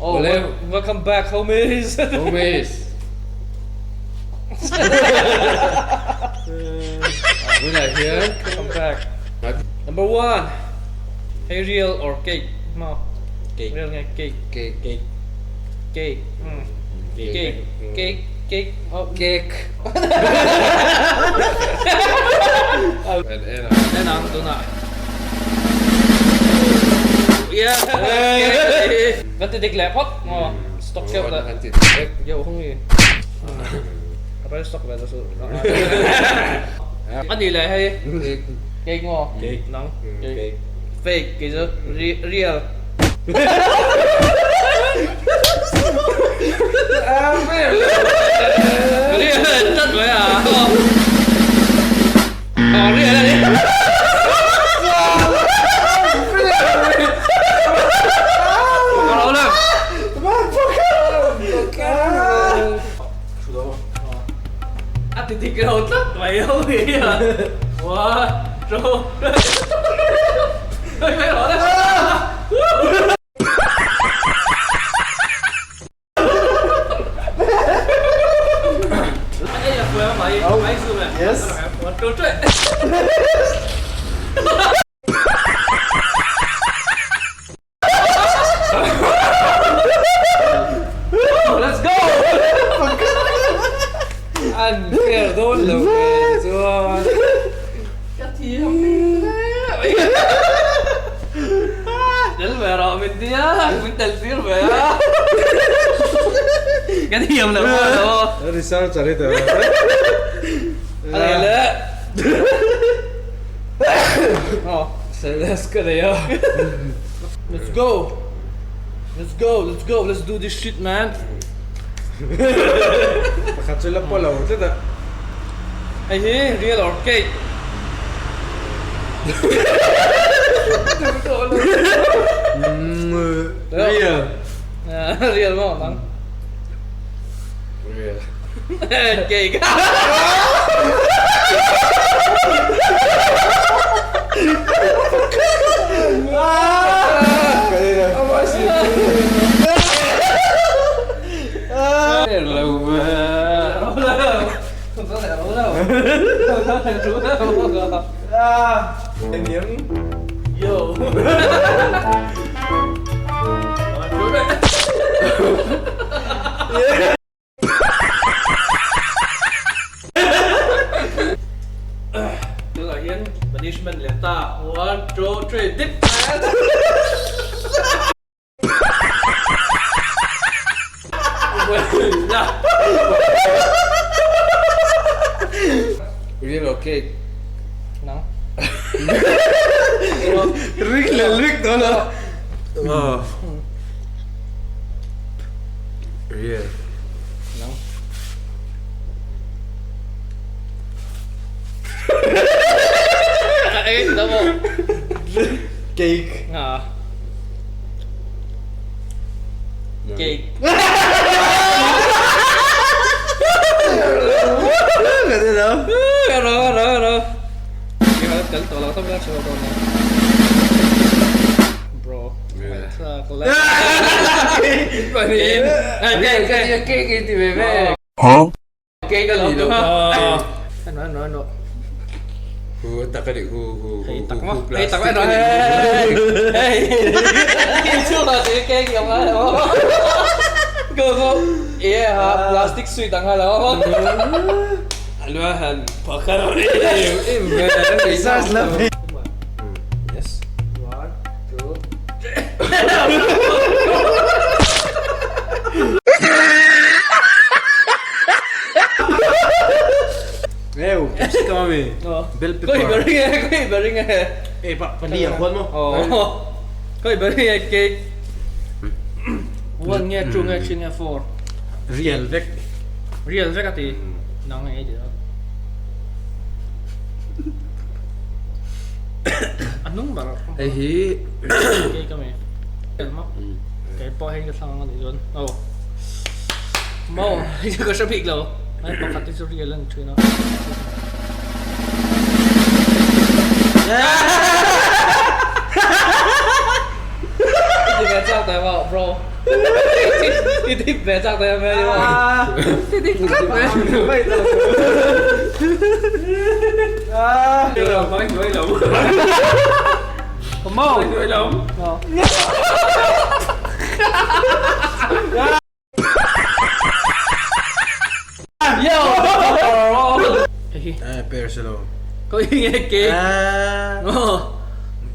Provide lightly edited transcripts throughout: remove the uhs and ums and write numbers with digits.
Oh, welcome back homies. Homies. Tunah hian Come back. Number one. Hei real or cake maw? Cake. Real nge cake? Cake. Cake. Cake. Cake. Cake. Cake. Oh. Cake. En en ang. En ang tunah. Yeah. Kan ti dik leh phawt maw? Stock keuh leh. Kan ti dik. Yo hung i. A rel stock ve chu. A nih leh hei. Cake. Cake maw? Cake. Nang. Cake. Fake kei chu real. Real tlat mai a. Aw real a ni. A ti dik lo tlat mai ho hi a. One, two, three. Mai rawh le. Yes. One, two, three. Let's go! An fair dawn lo ve chuan. Ka thiam hle. Tel ve rawh min tia, min tel tir ve a. Ka thiam lo pawh lo. Research a ni tawh. A leh leh. Aw. Let's go nei a. Let's go. Let's go, let's go, let's do this shit man. Pakhat chu la pawh lo tlat a. Hei hi real or cake? Real. Real maw nang? Real. Cake. Yo. Tunah hian punishment leh ta one two three dip Real or cake? Nang. Rik leh rik dawn a. Real. Nang. Eng ta maw? Cake. Ah. Cake. Ro ro ro. Tel tawh lo tham ber chu dawn a. Bro. Cake i ti ve ve. Cake a ni lo kha. Ano ano ano. Hu tak a ni hu hu hu Hei tak maw. hu Hei tak plastic maw. a ni. Hei. Chhungah te cake i awm a. Go go. Yeah, plastic sweet ang hala. Alua han pakhat em em ve. Research la ve. Yes. One, two, Eu, capsicum ami. Bell pepper. Koi ber nge, koi ber nge. Ei pa pali ang huan mo. Oh. Koi ber nge cake. One nge, two nge, three nge, four. Real vek. Real vek ati. Nang nge ti. A hnung ber. Hei hi. Cake ami. Kei pawh hei ka thlang a nih chuan. Oh. Maw, hei chu ka hre bik lo. Hei pakhat hi chu real a ni thin a. I ti ve chak teh maw bro. I dip ve chak ta em em I dip tlat mai. Per se lo. Có nghe kì.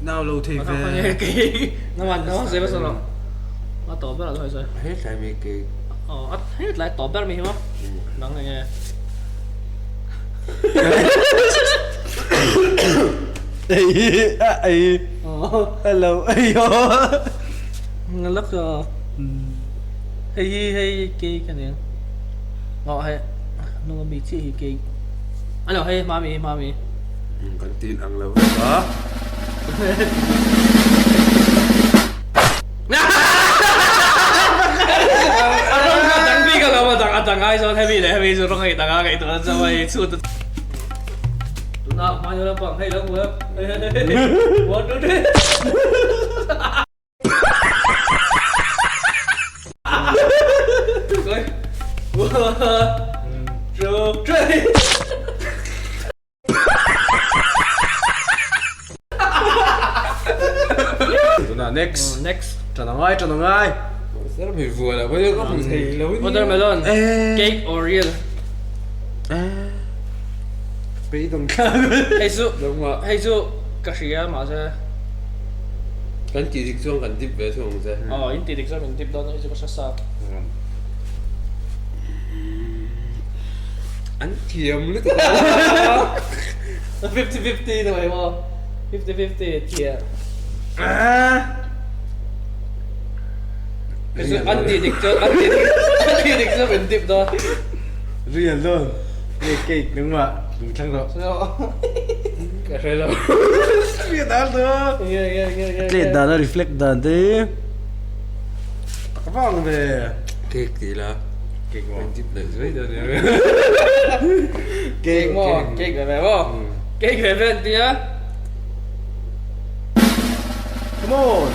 Nau lo thei ve. Nghe kì. Nó mà nó sẽ bắt đầu. Nó tổ ber rồi rồi. Hết lại mi kì. Ờ, hết lại tổ ber mi hiểu không? Nắng này nghe. Ei ei. Hello. Ei ho. Lắc rồi. Hei hei kì cái này. Ngọ hei. Nó bị chi kì. Alo hei mami mami. Kan tin ang lo. Ha? One, two, three. Tuna next. Next. Tana ngai, tana ngai. Sao mi vừa là bây giờ có thằng thầy lâu. Watermelon. Cake or real? Bị đồng ca. Hei su. Đúng rồi. Hei su. Ka hria mà se. Kan ti dik chuan kan dip ve thung che. Ờ, in ti dik chuan min dip dawn a hei chu ka hre sa. An thiam lutuk. 50-50 rồi mà. 50-50 thiệt. Hei su an ti dik chuan an ti dik an ti dik chuan min dip dawn. Real luôn. Nghe cake đúng không ạ? Đúng thăng rồi. Ka hre lo. Real đó đó. Yeah yeah yeah yeah. Lệ đàn nó reflect đàn thế. Các vâng về. Cake ti la. Cake Min dip leh zuai dawn nia. Cake maw? Cake ve ve maw? Cake ve ve an ti a. Come on.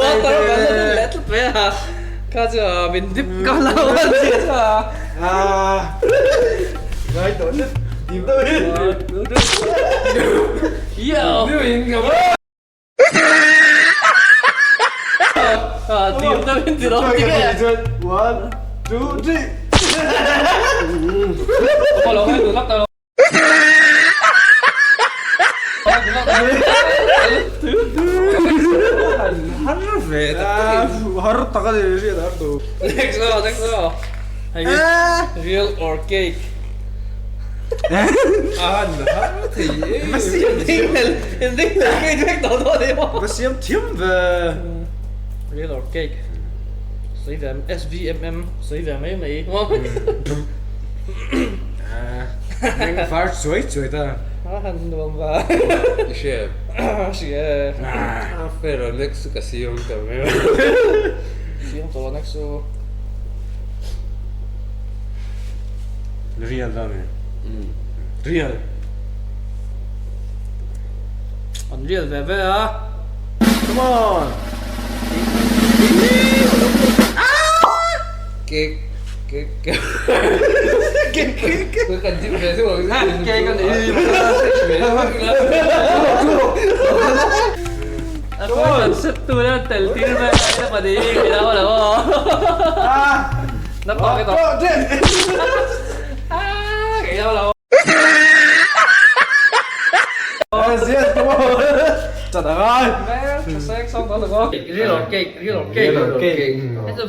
Watermelon leh tlat mai a. Kha chu a min dip ka lo an ti chu a. À. Ngay tổ chức. Tìm tôi. Yo. À, tìm tôi tìm tôi tìm cái. One, two, three. Có lỗ hay tụi lắc tao. Har ve Har tak a ni har tu. Next one, next one. Hey, real or cake? An har thei e. Ding là cake vek tawh dawn a ni maw. Va siam thiam ve. Real or cake? Sawi ve SVMM sawi ve mai mai đúng không? Nang far chuai chuai ta. A han nuam va. Hre. Hria. A fair next ka siam ta mai. Siam tawh next chu. Real da me. Real. An real ve ve a. Come on. Cake cake cake cake kan dip ve thung. Cake kan ni. A kan set tu la tel tir ve a pa di ki da la maw. Nó to cái to. À, cái đâu là Yes, come on. Chà ơi. Mẹ, xong đó là có. Real or cake, real or cake. Real or cake. It's a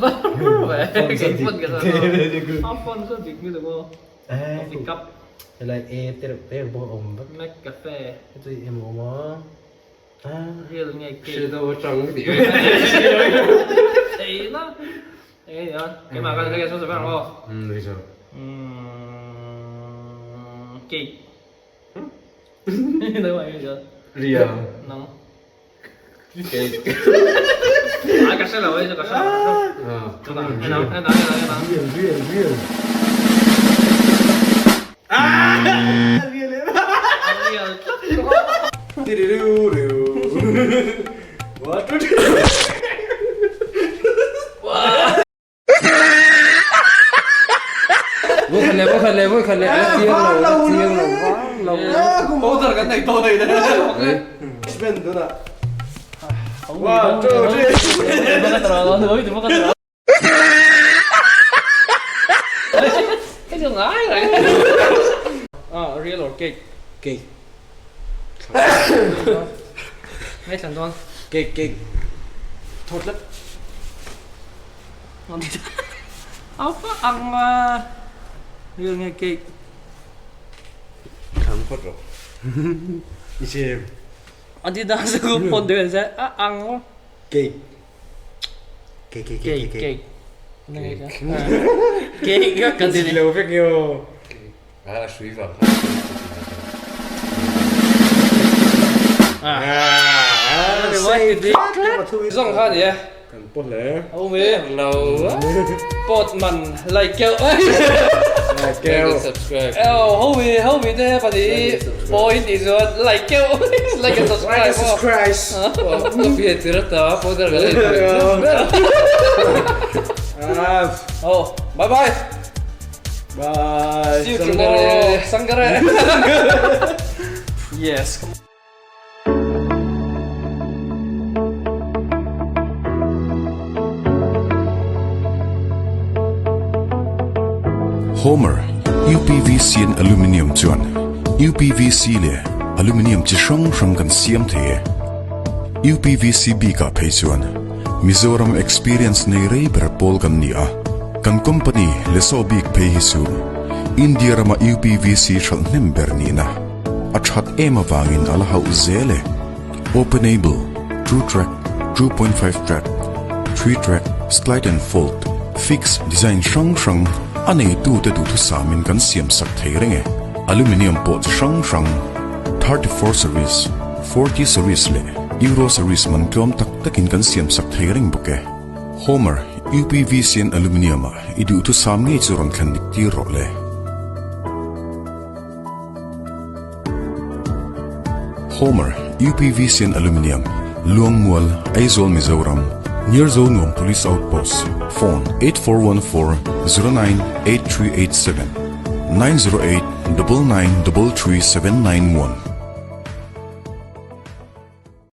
về. Cái phân cái sao. Nó phân rất việc như là cô. Coffee cup, Lại e tê tê bộ ổng bắt Mac cafe, cái em ổng á. real nghe cake. Hre do tang ti. Thì nó. Ê, đó. Cái mà con cái số phải không? Ừ, đi rồi. Cake. Đúng rồi, rồi. Real. No. Cake. À, cái xe là bây giờ cái xe. À. Cái nào, cái nào, cái nào, cái nào. Real, real, real. Real tlat. One, two, three. Voi khat leh, voi khat leh, voi khat leh, a la chiang lo, a la chiang lo, vang lo. Powder kan nei tawh nei le. Spend tunah. One, two, three. Ah, real or cake? Cake. Ngay thlan dawn. Cake, cake. Thaw tlat. Apa ang real nge cake? Thlan phawt rawh. I chim. Adidas ku phone deuh an zai a ang. Cake. Cake, cake, cake, cake. Cake. Cake ka kan ti lo vek yo. A hrui vang. Zong kha ni e. Kan pawt hle. Au me. Lo. Pawt man like keuh. Like keuh. Subscribe. Eo ho mi ho mi te pahnih i point tih chuan like keuh. Like and subscribe. Like and subscribe. Ka fiah tir ata powder ka lei ber. Oh bye bye. Bye. See you tomorrow. Sangare. Yes. Homer, UPVC in aluminium chuan UPVC leh aluminium chi hrang hrang kan siam thei e. UPVC bikah phei chuan Mizoram experience nei rei ber pawl kan ni a, kan company Leso bik phei hi chu India rama UPVC hralh hnem ber nihna a that em avangin a la hauh zel e. Openable, two track, 2.5 track, three track, slide and fold, fix design hrang hrang a neitute duhthusamin kan siam sak thei reng e. Aluminium pawh chi hrang hrang, 34 series, 40 series leh Euro series man tlawm tak takin kan siam sak thei reng bawk e. Homer, UPVC and Aluminium ah i duhthusam ngei chu rawn thlen dik tir rawh le. Homer, UPVC and Aluminium, Luangmual, Aizawl, Mizoram, Near Zonuam Police Outpost, Phone, 8414 098387, 908 9933791.